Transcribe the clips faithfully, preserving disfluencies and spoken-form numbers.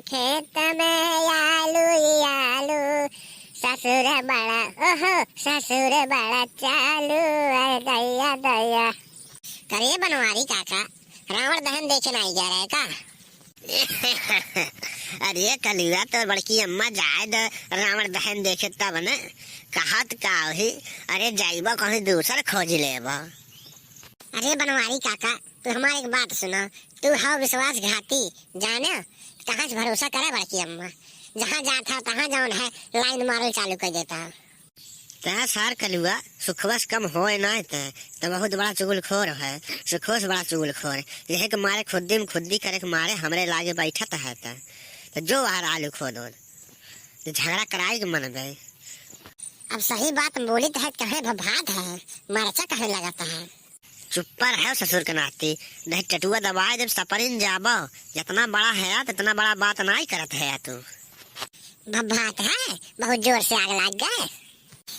खेत में आलू ही आलू, ससुर बड़ा, ओहो, ससुर बड़ा चालू, अरे दैया, दैया। करे बनवारी काका, रावण दहन देखे नाहीं गए रहे का? अरे कलुआ, तो बड़की अम्मा जाए द रावण दहन देखे तब न। कहत का होई? अरे जाइबा कहीं दूसर खोज लेबा। अरे बनवारी काका, तू हमार एक बात सुना, तू हव विश्वासघाती, जाने कहाँ से भरोसा करे बड़की अम्मा, जहाँ जात है तहाँ जौन है लाइन मारल चालू कर देता है। तै सार कलुआ, सुखवा से कम होए ना तै, तो बहुत बड़ा चुगलखोर है, सुखवा से बड़ा चुगलखोर। यही के मारे खुद्दी में खुद्दी करे के मारे हमरे लागे बैठत है तै। तो जो बाहर आलू खोदो, तो झगड़ा कराए के मन बे। अब सही बात बोलित है, कहे भभात है, मरचा कहे लगत है। चुप्पर है ससुर के नाती, नहीं टटुआ दबाए जब सपरिन जाबो। जितना बड़ा है, इतना बड़ा बात नाई करत है तू। भभात है, बहुत जोर से आग लाग गए।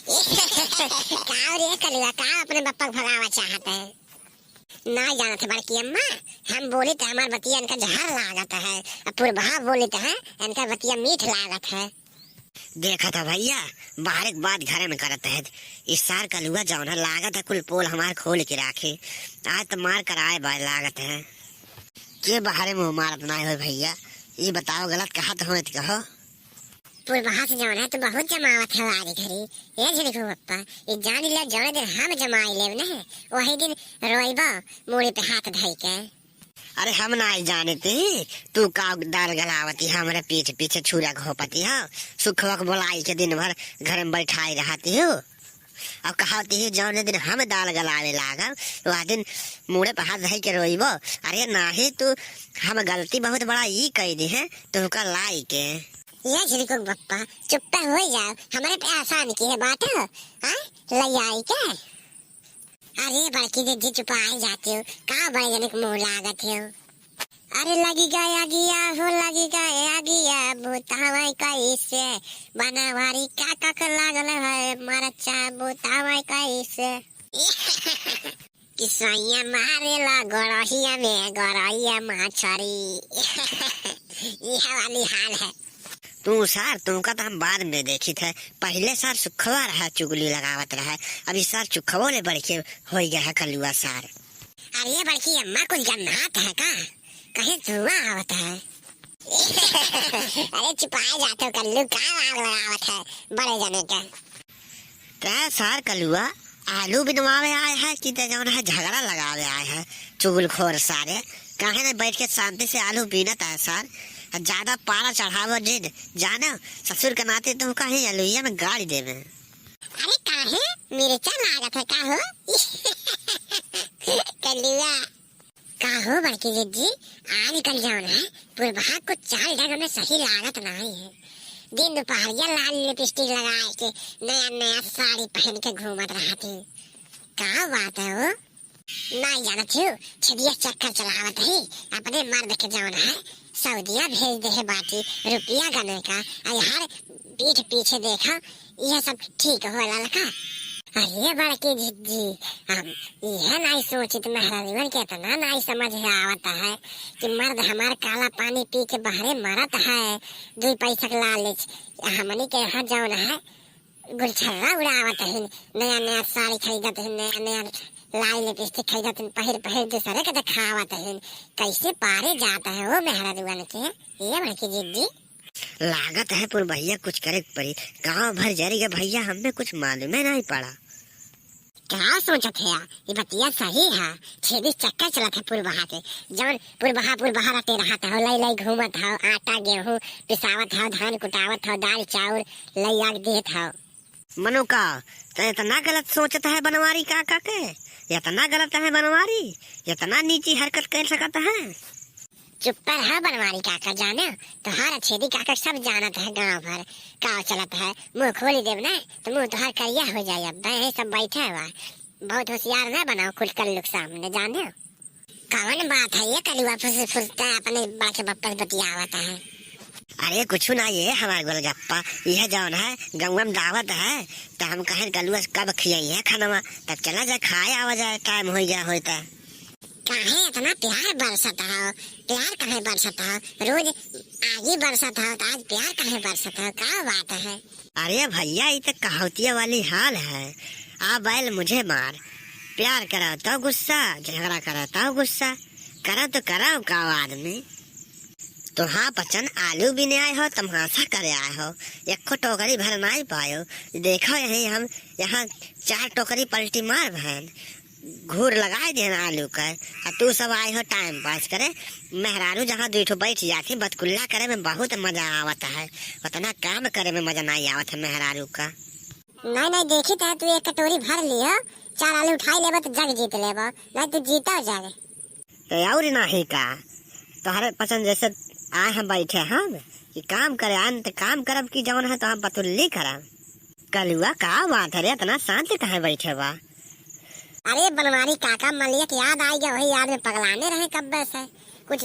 का रे कलुआ, का अपने बप्पा के भगावा चाहत है? ना जानत है बड़की अम्मा, हम बोलित है हमार बतिया इनका जहर लागत है, अब पुरबहा बोलित है इनका बतिया मीठ लागत है। देखत है भैया, बाहर के बात घरे में करत है। इस सार कलुआ जौन है लागत है कुल पोल हमार खोल के राखे। आज तो मार कराए बाय लागत है। के बाहरे मुँह मारत ना हो भैया, ये बताओ गलत कहत हो तो कहो। पुरबहा से जौन है तू बहुत जमावत है आज घरी। ए झिनकू बप्पा, ये जान ले जौन दिन हम जमाई लेब ने, वही दिन रोइबा मूड़ी पे हाथ धई के। अरे हम नाई जानती, तू का दाल गलावती हमरे पीठ पीछे छुरा घोपती हो, सुखवा के बोलाई के दिन भर घर में बैठाई रहती हो। अब कहती हो जौने दिन हम दाल गलावे लागब, वह दिन मूड़े पे हाथ धई के रोइबो। अरे नाही तू, हम गलती बहुत बड़ा ई कई दी है, तुहका लाई के। ये झिनकुक बप्पा, चुप्पे हो जाओ, हमरे पे एहसान की है बात हो, हाँ? लई आई के? अरे बड़की दीदी चुपाई जाती हो, का बड़े जने के मुँह लागत हो? अरे लगी गया गिया हो, लगी गया गिया, बुतावे कैसे? बनवारी काका के लागल है मरचा, बुतावे कैसे? कि सैया मारेला गड़हिया में, गड़हिया मछरी। ये वाली हाल है। तू सार, तुमका तो हम बाद में देखित है, पहिले सार सुखवा रहा, चुगली लगावत रहा, अभी सार चुखवो ले बढ़ के होई गया है कलुआ सार। अरे बड़की अम्मा, कुछ गन्हात है का? कहीं धुआं आवत है? अरे चुपाए जाते हो कल्लू, का आग लगावत है बड़े जने के? तै सार कलुआ, आलू बिनवावे आए है कि तै जौन है झगड़ा लगावे आए है? चुगलखोर सारे, काहे न बैठ के शांति से आलू बीनत है सार? आ ज्यादा पारा चढ़ावो जिन, जानो ससुर के नाते तुम कहीं अलुइया में गाड़ी देवे। अरे काहे मिर्चा लागत है का हो? कलुआ। का हो बड़की जिज्जी, आजकल जौन है पुरबहा कुछ चाल ढंग में सही लागत नाहीं है। दिन दुपहरिया लाल लिपस्टिक लगाए के नया नया साड़ी पहन के घूमत रहत ही। का बात है हो? नाहीं जानत हो, छेदिया चक्कर चलावत ही, अपने मर्द के जौन है सऊदिया भेज दे है बाटी रुपया गने का, आ यार पीठ पीछे देखा, यह सब ठीक होला का? अरे बड़की जिज्जी, हम यह नाहीं सोचित मेहरारुअन के इतना नाहीं समझ में आवत है कि मर्द हमार काला पानी पी के बहरे मरत है, दुई पैसा के लालच। हमनी के यहाँ जौन है गुलछर्रा उड़ावत है, नया नया साड़ी खरीदत है, नया नया लाल लिपस्टिक खरीदत है, पहिर पहिर दूसरे के देखावत है। कैसे पारे जात है वो मेहरारुअन के, ये बड़की जिज्जी। लागत है पुरबहिया कुछ करे के पड़ी। गांव भर जरी गए भैया, हमें कुछ मालूम ही नाहीं पड़ा। का सोचत है? ये बतिया सही है। छेदी चक्कर चलत है पुरबहा के। जौन पुरबहा पुरबहा रटे रहत हो, लई लई घूमत हो, आटा गेहूं पिसावत हो, धान कुटावत हो, दाल चाउर लई आग देत हो। मनो का, तो इतना गलत सोचत है बनवारी काका के? इतना गलत है बनवारी? इतना नीची हरकत कर सकत है? चुप्पे रहा बनवारी काका, जाने तोहार छेदी काका सब जानत है गांव भर का चलत है। मुंह खोली देब ना तो मुंह तोहार करिया हो जाए। अब यही सब बैठे हुआ, बहुत होशियार ना बनाओ खुलकर लोग सामने, जाने। कौन बात है ये कलुआ फुस फुस के अपने बड़के बप्पा से बतियावत है? अरे कुछ ना ये हमार गोलगप्पा, यह जौन है गौवा में दावत है, तो हम कहें कलुआ से कब खियाई है खानवा, तब चला जाए खाए आवा जाए, टाइम हो गया होता। काहे इतना प्यार बरसत हो? प्यार काहे बरसत हो? रोज ये बरसत हो तो आज प्यार काहे बरसत हो, का बात है? अरे भैया, ये तो कहावतिया वाली हाल है, आ बैल मुझे मार, प्यार करो तो गुस्सा, झगड़ा करो तो गुस्सा, करो तो करो का आदमी। तो हाँ पचन, आलू बीने आए हो, तमाशा करे आए हो, एको टोकरी भर नाई पायो। देखो यही हम यहाँ चार टोकरी पलटी मार भैन, घूर लगाए देन आलू का, आ तू सब आए हो टाइम पास करे। मेहरारू जहाँ दुई ठो बैठ जाती बतकुल्ला करे में बहुत मजा आवत है, उतना काम करे में मजा नहीं आवत है मेहरारू का। नहीं नहीं, देखी तो तू एक कटोरी भर लियो, चार आलू उठाई लेबो तो जग जीत लेबो, नहीं तू जीतो जग। तो और नाही का, तोहरे पसंद जैसे आए हम बैठे हम कि काम करे आन तो काम करब कि जवन है तो हम बतुल्ली करब। कलुआ का बात है रे, इतना शांत काहे बैठे बा? अरे बनवारी काका, मलिया के याद आ गया, वही याद में पगलाने रहे कब्बे से।